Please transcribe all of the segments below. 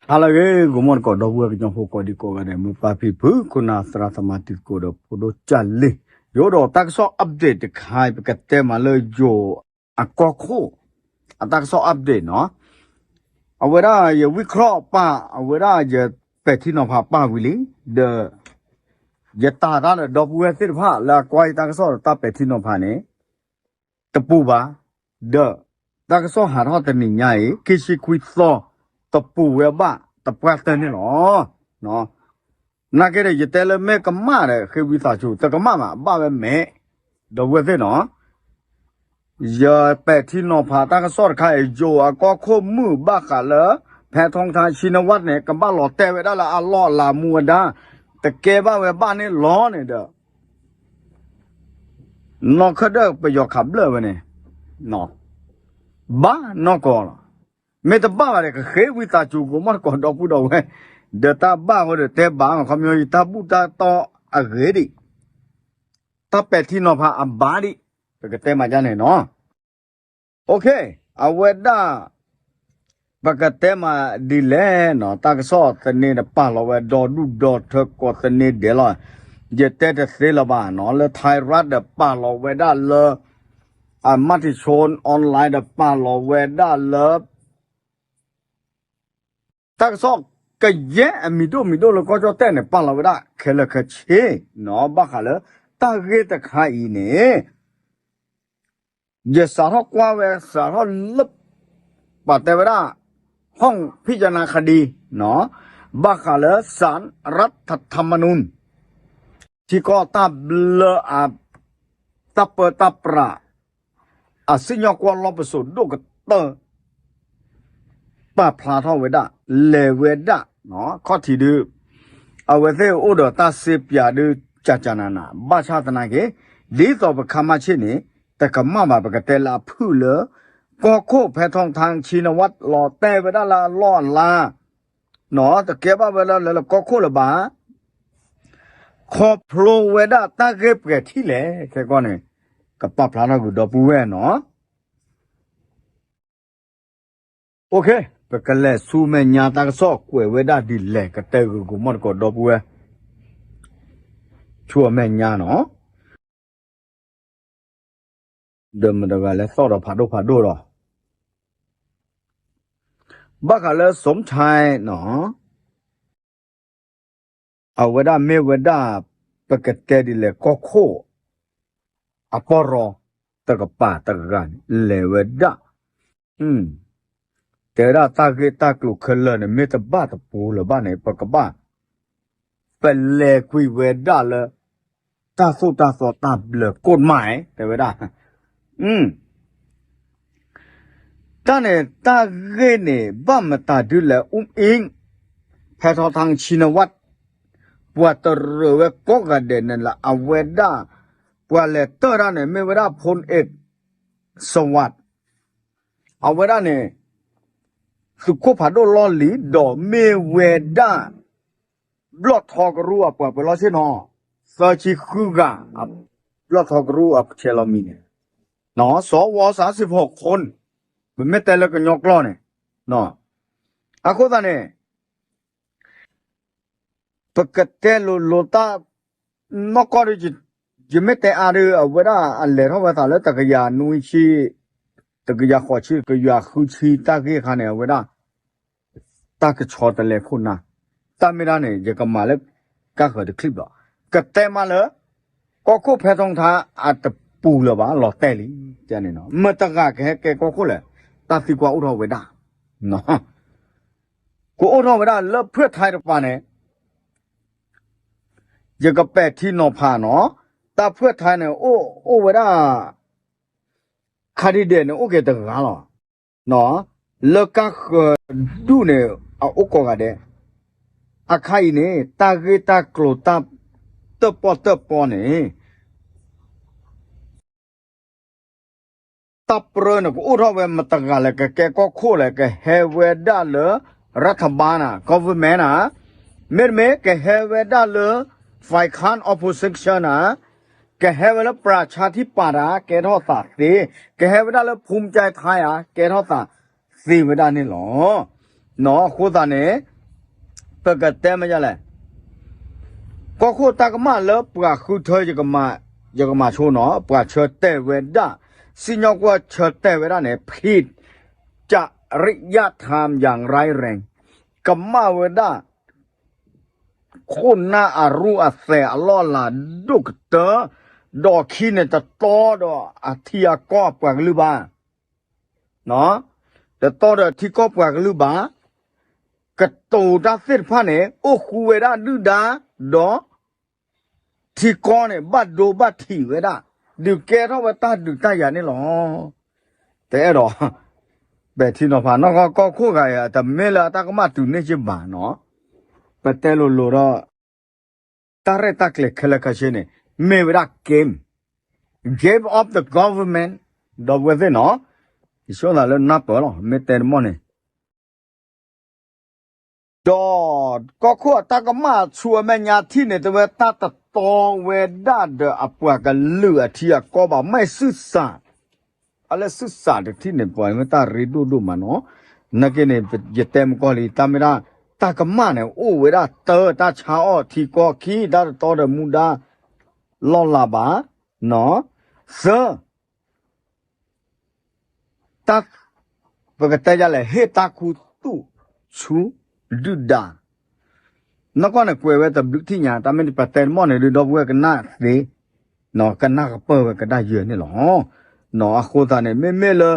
ဟါလၢအဂ့ၤ ဂီၤမီၢ်တကိး ဒီပုၢ်ဝဲၢ်ကညီဖိကိးဒံကိးဂၤဒဲး မိၢ်ပၢ်ဖံဖု ခိၣ်နၢ်သရၣ်သမါတံၤသကိးဒီးဖိဒိၣ်ကၢ်လ့ၢ်, ယအိၣ်ဒီးတၢ်ကစီၣ် update တခါအံၤ ပကတဲမးလၢယိၤအကီၢ်ခိၣ် အတၢ်ကစီၣ် update နီၤ. အဝဲဒၣ်ယဝံၢ်ခြီၣ်ပာ် အဝဲဒၣ်ယပဲာ်ထံနီၤဖးပာ်ဝံၤလံ, ဒီး ယတၢ်တၢ်ဒီးဒီပုၢ်ဝဲၢ်သ့ၣ်တဖၣ် လၢအကွၢ်ယတၢ်ကစီၣ်ဒီးတၢ်ပဲာ်ထံနီၤဖးန့ၣ် တပူၤဘၣ်, ဒီးတၢ်ကစီၣ်ဟးထီၣ်တနံၤညါအံၤ ခံဆံခွံသီ တပူၤဝဲဘၣ် တပှၢ်တၢၢ်န့ၣ်လီၤ. နာ်က့ဒီး ယတဲလၢမ့ၢ်ကမၣ်ဒီး ဃ့ဝံသးစူၤ တကမၣ်ဘၣ် ဘၣ်ဝဲမဲာ်, ဒီပုၢ်ဝဲၢ်သ့ၣ်နီၤ ယပဲာ်ထံနီၤဖးတၢ်ကစီၣ်တခါအံၤ ယိၤအကီၢ်ခိၣ်မုၣ်ဘၣ်ဃးလၢ ဖဲထီထါဆံနဝၣ်န့ၣ် ကဘၣ်လီၤတဲာ်ဝဲဒၣ်လၢအလီၢ်အလၤမူဝဲဒၣ်, တကဲဘၣ်ဝဲဘၣ်န့ၣ်လီၤန့ၣ်ဒီး နီၢ်ခၢၣ်ဒၢၣ်ပယီၤခးဘျၢၣ်ဝဲန့ၣ် ဘၣ်နီၢ်ကီၢ်လီၤ. မ့ၢ်တဘၣ်ဘၣ်ဒီး ကဃ့ဝံသးစူၤ ဂီၤမီၢ်တကိး ဒီပုၢ်ဒီဝဲၢ်, ဒီးတၢ်ဘၣ်ဃီဒီးတဲဘၣ် ခီပညီယတၢ်ဘူၣ်တၢ်တီအဂ့ၤဒံး, တၢ်ပဲာ်ထံနီၤဖးအဘၣ်ဒံး, ပကတဲမးဒ်န့ၣ်နီၤ. OK, အဝဲဒၣ် ပကတဲမးဒ်လဲၣ်နီၤ, တၢ်ကစီၣ်သန့ဒီးပာ်လီၤဝဲဒီဒူၣ်ဒီထၢကိးသန့ဒဲးလီၤ. ယတဲတသ့လၢၤဘၣ်နီၤ, လၢ Thai Rat ဒီးပာ်လီၤဝဲဒၣ်လၢ အ Matichon Online ဒီးပာ်လီၤဝဲဒၣ်လၢ တၢ်ကစီၣ်ကယဲၢ်အမံၤဒိၣ်မံၤဒိၣ်လၢကီၢ်ကၠီၣ်တဲၣ်န့ၣ် ပာ်လီၤဝဲဒၣ်ခဲလၢာ်ခဲဆ့နီၤ, ဘၣ်ဃးလၢတၢ်ဂ့ၢ်တခါအံၤန့ၣ် ယစးထီၣ်ကွၢ်ဝဲ စးထီၣ်လၢ ပှၤတဲဝဲဒၣ် ห้องพิจารณาคดี နီၤ, ဘၣ်ဃးလၢ ศาลรัฐธรรมนูญ ထံကီၢ်တၢ်ဘျၢအ တၢ်ပၢတၢ်ပြး အစံၣ်ညီၣ်ကွီၢ်လီၢ်ပစိာ်ဒိၣ်ကတၢၢ် ပာ်ဖျါထီၣ်ဝဲဒၣ် လဲၤဝဲဒၣ် ခီၣ်ထံးဒုး အဝဲသ့ၣ်အိၣ်ဒီးတၢ်စ့ပၠးဒုး ကကနန ဘၣ်ဆၣ်သနာ်က့ ဒ်သိးပခါမါဆ့ၣ်န့ၣ် တကမၣ်ဘၣ် ပကတဲလၢအဖုၣ်လၢ ကီၢ်ခိၣ်ဖဲထီထါဆံနဝၣ် လီၤတဲာ်ဝဲဒၣ်လၢအလီၢ်အလၤ နီၤ တကဲဘၣ်ဝဲလၢလၢကီၢ်ခိၣ်လၢၤဘၣ် ခီဖျိဝဲဒၣ်တၢ်ဂ့ၢ်ပှဲၤထံၣ်လဲၣ် ခဲကီၢ်န့ၣ် ကပာ်ဖျါထီၣ်ကွံာ်ဒီပုၢ်ဝဲၢ်နီၤ. OK, ပကလဲၤဆူမဲာ်ညါတၢ်ကစီၣ်ကွဲးဝဲဒၣ်ဒ်လဲၣ် ကတဲဂုာ်ကမီၢ်တကိးဒီပုၢ်ဝဲၢ် ဆူအမဲာ်ညါနီၤ. ဒီးမတဂၤလဲၤသီၣ်ဒီးဖးဒိၣ်ဖးဒိၣ်ဒီး ဘၣ်ဃးလၢ Somchai နီၤ အဝဲဒၣ်မ့ၢ်ဝဲဒၣ် ပကတဲဒ်လဲၣ် ကီၢ်ခိၣ် အပီၢ်ရီ တကပၤတဂၤန့ၣ် လဲၤဝဲဒၣ် တဲဝဲဒၣ်တၢ်ဂ့ၢ်တၢ်ကျိၤခဲလၢာ်န့ၣ် မ့ၢ်တဘၣ်တပူၤလၢၤဘၣ်န့ၣ် ပကဘၣ် ပလဲၤကွံာ်ဝဲဒၣ်လၢ တၢ်သိၣ်တၢ်သီတၢ်ဘျၢ ကိၣ်မး တဲဝဲဒၣ် တၢ်န့ၣ် တၢ်ဂ့ၢ်န့ၣ် ဘၣ်မတၤဒုလဲၣ် အူအ့ၣ် ဖဲထီထါဆံနဝၣ် ပှၤတရၢၢ်ဝဲကိးဂၤဒဲးန့ၣ်လၢ အဝဲဒၣ် ပှၤလဲၤတၢၢ်တၢ်န့ၣ် မ့ၢ်ဝဲဒၣ် ဖိအ့း စဝး အဝဲဒၣ်န့ၣ် သုးခိၣ်ဖးဒိၣ်လီၢ်လံၤ ဒီးမ့ၢ်ဝဲဒၣ် ဘျီၣ်ထီကရူၢ်အပှၤပၢၤလီၢ်ဆ့ၣ်နီၤ သၢဆံဃုဂၤ ဘျီၣ်ထီကရူၢ်အဆဲးလီၤမံၤန့ၣ် စဝစၢ်စံဖိခိၣ် ပမ့ၢ်တဲလၢကညီကျိာ်န့ၣ် အဃိသတးန့ၣ် ပကတဲလိၤလိၤတၢ် နီၢ်ကီၢ်ဒီး ယမ့ၢ်တဲအါဒီး အဝဲဒၣ်အလဲၤထီၣ်ဝဲသးလၢတကယၤနွံဆံ တကယၤဃိးဆံ တကယၤဃုဆံ တၢ်ဂ့ၢ်အခါန့ၣ် အဝဲဒၣ် တၢ်ကဆီတလဲခိၣ်နၢ် တၢ်မ့ၢ်ဒၣ်န့ၣ် ယကမၤလၢကါဃၢၤတချံဘၣ် ကတဲမးလၢ ကီၢ်ခိၣ်ဖဲထီထါ အတပူၤလၢၤဘၣ် လီၤတဲာ်လံ န့ၣ် မတၤတဂၤကဟဲကဲကီၢ်ခိၣ်လဲၣ် တၢ်သံကွၢ်အိၣ်ထီၣ်ဝဲဒၣ် ကအိၣ်ထီၣ်ဝဲဒၣ်လၢဖုၣ်ထါတပၤန့ၣ် ယကပဲာ်ထံနီၤဖးနီၤ တၢ်ဖုၣ်ထါန့ၣ် အိၣ်ဝဲဒၣ် ခါဒံဒဲးန့ၣ် အိၣ်က့ၤတဂၤလီၤ လၢကါဃၢၤဒူၣ်န့ၣ် အအိၣ်ကိးဂၤဒဲး အခါအံၤန့ၣ် တၢ်ဂ့ၢ်တၢ်ကျိၤတၢ်တၢၣ်ပီၣ်တၢၣ်ပီန့ၣ် တၢ်ပြၢန့ၣ် ကအိၣ်ထီၣ်ဝဲမတၤတဂၤလဲၣ် ကကဲကီၢ်ခိၣ်လဲၣ် ကဟဲဝဲဒၣ်လၢ ရၤထဘါနၤ government နၤ မ့တမ့ၢ် ကဟဲဝဲဒၣ်လၢ ฝ่ายค้าน opposition နၤ ကဟဲဝဲလၢ ประชาธิปัตย์ ဧါ ကဲထီၣ်သးသ့ ကဟဲဝဲဒၣ်လၢ ภูมิใจไทย ဧါ ကဲထီၣ်သးသ့ဝဲဒၣ်န့ၣ်လီၤ. နီၤ အဃိသတးန့ၣ် ပကတဲမ့ၢ်ဒ်လဲၣ်, ကီၢ်ခိၣ်တၢ်ကမၣ်လၢပှၤဃုထၢ ယကမၤဆိနီၤ, ပှၤဆၢတဲာ်ဝဲဒၣ်, စံၣ်ညီၣ်ကွီၢ်ဆၢတဲာ်ဝဲဒၣ်န့ၣ် ဖံး ကရံယၣ်ထၢမ်ယၣ်ရၢ်ရဲၣ်, ကမၣ်ဝဲဒၣ် ခိၣ်နၢ်အရူၢ်အသဲးအလီၢ်အလၤဒိၣ်ကတၢၢ်, ဒီးခံန့ၣ်တတီဒီးအထံအကီၢ်အပှၤကလုာ်ဘၣ်, တတီဒီးထံကီၢ်ပှၤကလုာ်ဘၣ်, ကတိၤတၢ်သ့ၣ်တဖၣ်န့ၣ် အိၣ်ဃူဝဲဒၣ်ဒုၣ်ဒါ, ဒီး ထံကီၢ်န့ၣ် ဘၣ်ဒိဘၣ်ထံးဝဲဒၣ်, ဒုးကဲထီၣ်ဝဲတၢ်ဒုးတၢ်ယၤန့ၣ်လီၤ. တအဲၣ်ဒိး ပဲာ်ထံနီၤဖးနီၢ်ကီၢ်ကီၢ်ခိၣ်ဂၤအံၤ တမ့ၢ်လၢအတၢ်ကမၣ်တုၤန့ၢ်က့ဘၣ်နီၤ, ပတဲလိၤလိၤဒီး တၢ်ရဲၣ်တၢ်ကျဲၤခဲလၢာ်ခဲဆ့န့ၣ် မ့ၢ်ဝဲဒၣ် game, game of the government ဒီပုၢ်ဝဲၢ်သ့ၣ်နီၤ, ယဆိသးလၢနၢ်ပၢၢ်လီၤ မ့ၢ်တဲတမီၢ်န့ၣ် ဒီးကီၢ်ခိၣ်အတၢ်ကမၣ်ဆူအမဲာ်ညါထံၣ်န့ၣ် တဝဲတၢ်တတီဝဲဒၣ်ဒီးအပှၤကလုာ်အထံအကီၢ်ဘၣ် မ့ၢ်စုစး, အလၢစုစးတထံၣ်န့ၣ် ပှၤမ့ၢ်တၢ်ရ့ဒိၣ်ဒိၣ်မးနီၤ, နာ်က့န့ၣ် ယတဲမကီၢ်လံ တၢ်မ့ၢ်ဒၣ် တၢ်ကမၣ်န့ၣ် အိၣ်ဝဲဒၣ်တၢ်ဆါအီၣ်ထံကီၢ်ခံ တၢ်တတီဒီးမူဒါ လီၢ်လၤဘၣ်, သၢ တၢ် ပကတဲဒ်လဲၣ် ဟ့ၣ်တၢ်ခူသူၣ်ဆူ ဒုၣ်ဒါ, နီၢ်ကီၢ်န့ၣ်ကွဲးဝဲတဘျုးထံၣ်ညါ တၢ်မ့ၢ်ပတဲတမီၢ်န့ၣ်ဒုး ဒီပုၢ်ဝဲၢ်ကနၣ်သ့, ကနၣ်ကပၢၢ်ဝဲကဒၣ်ယဲၢ်န့ၣ်လီၤ. အဃိသတးန့ၣ် မ့မ့ၢ်လၢ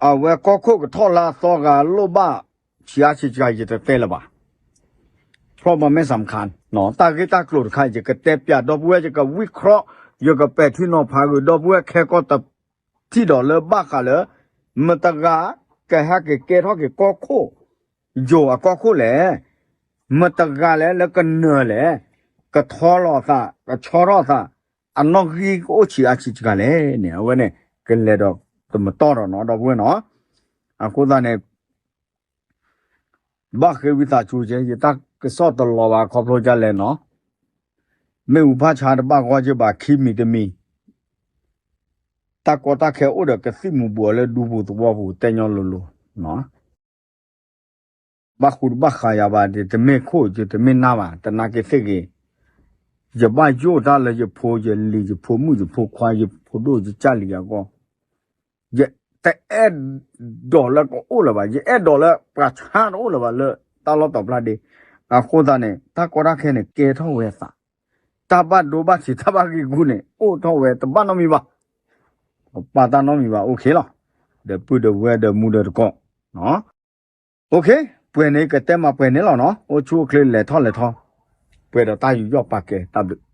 အဝဲကီၢ်ခိၣ်ကထီၣ်လၢအသီဂၤလိၣ်ဘၣ် ဆံးအါဆံးစှၤ ယတတဲလၢၤဘၣ် เพราะมันไม่สำคัญ တၢ်ဂ့ၢ်တၢ်ကျိၤတခါ ယကတဲပျးဒီပုၢ်ဝဲၢ် ယကဝံၣ်ခြီ, ယကပဲာ်ထံနီၤဖးဂ့ၤ ဒီပုၢ်ဝဲၢ်ခဲကီၢ်တထံၣ်ဒီးလၢဘၣ်ဃးလၢ မတဂၤ ကဟဲက့ၤကဲထီၣ်က့ၤကီၢ်ခိၣ် ယိၤအကီၢ်ခိၣ်လဲၣ်, မတဂၤလဲၣ် လၢကနၢၤလဲၣ်, ကထီလီၤသး ကဆီထီၣ်သး အနီၣ်ဂံၢ်ကအိၣ်ဆံးအါဆံးစှၤလဲၣ်န့ၣ် အဝဲန့ၣ် ကလဲၤဒီးတမတီၢ်ဒီးနီၤ ဒီပုၢ်ဝဲၢ်နီၤ, အဃိသတးန့ၣ် ဘၣ်ဃ့ဝံသးစူၤက့ ယတၢ်ကစီၣ်တလီၤဘၣ်ခီဖျိဒ်လဲၣ်နီၤ, မ့ၣ်အူဖးဆါတဘၣ်ဂီၢ်က့ဘၣ် ခံမံၤတမံၤ, တၢ်ကီတၢ်ခဲအိၣ်ဒီးကသံၣ်မူၤဘူးအီၤလၢဒူပူၤသဝီပူၤ တဲညီလိၤလိၤ ဘၣ်ဃူတဘၣ်ဃးယၤဘၣ် ယတမ့ၢ်ခိၣ် ယတမ့ၢ်နၢ်ဘၣ် တနာ်က့သ့ၣ်ဂ့ၤ, ယဘၣ်ယိၣ်တၢ်လၢယဖိယလံၤ ယဖိမုၣ်ယဖိခွါ ယဖိဒိၣ်ယကၢ်လံၤအဂီၢ်, ယတအဲၣ်ဒိးလၢကအိၣ်လၢၤဘၣ်, ယအဲၣ်ဒိးလၢပှၤဆါတအိၣ်လၢၤဘၣ်လၢတၢ်လီၢ်တဘျီဒ့, အဃိသတးန့ၣ် တၢ်ကီတၢ်ခဲန့ၣ် ကဲထီၣ်ဝဲသး, တၢ်ဘၣ်ဒိဘၣ်ထံး တၢ်ဘၣ်ဂ့ၢ်ဂူန့ၣ် အိၣ်ထီၣ်ဝဲတဘၣ်နီတမံၤဘၣ်, ပာ်တၢ်နီတမံၤဘၣ် အိၣ်ခ့လီၤ, ဒီးပုၢ်ဒီးဝဲၢ်ဒီးမူဒီးတကိး OK, ပှဲၤန့ၣ်ကတဲမၤပှဲၤန့ၣ်လီၤနီၤ, အိၣ်ဆူၣ်အိၣ်ချ့လဲၤထီၣ်လဲၤထီ, ပှဲၤဒီးတၢ်ယူးယီၣ်ပာ်ကဲတၢ်ဘျုး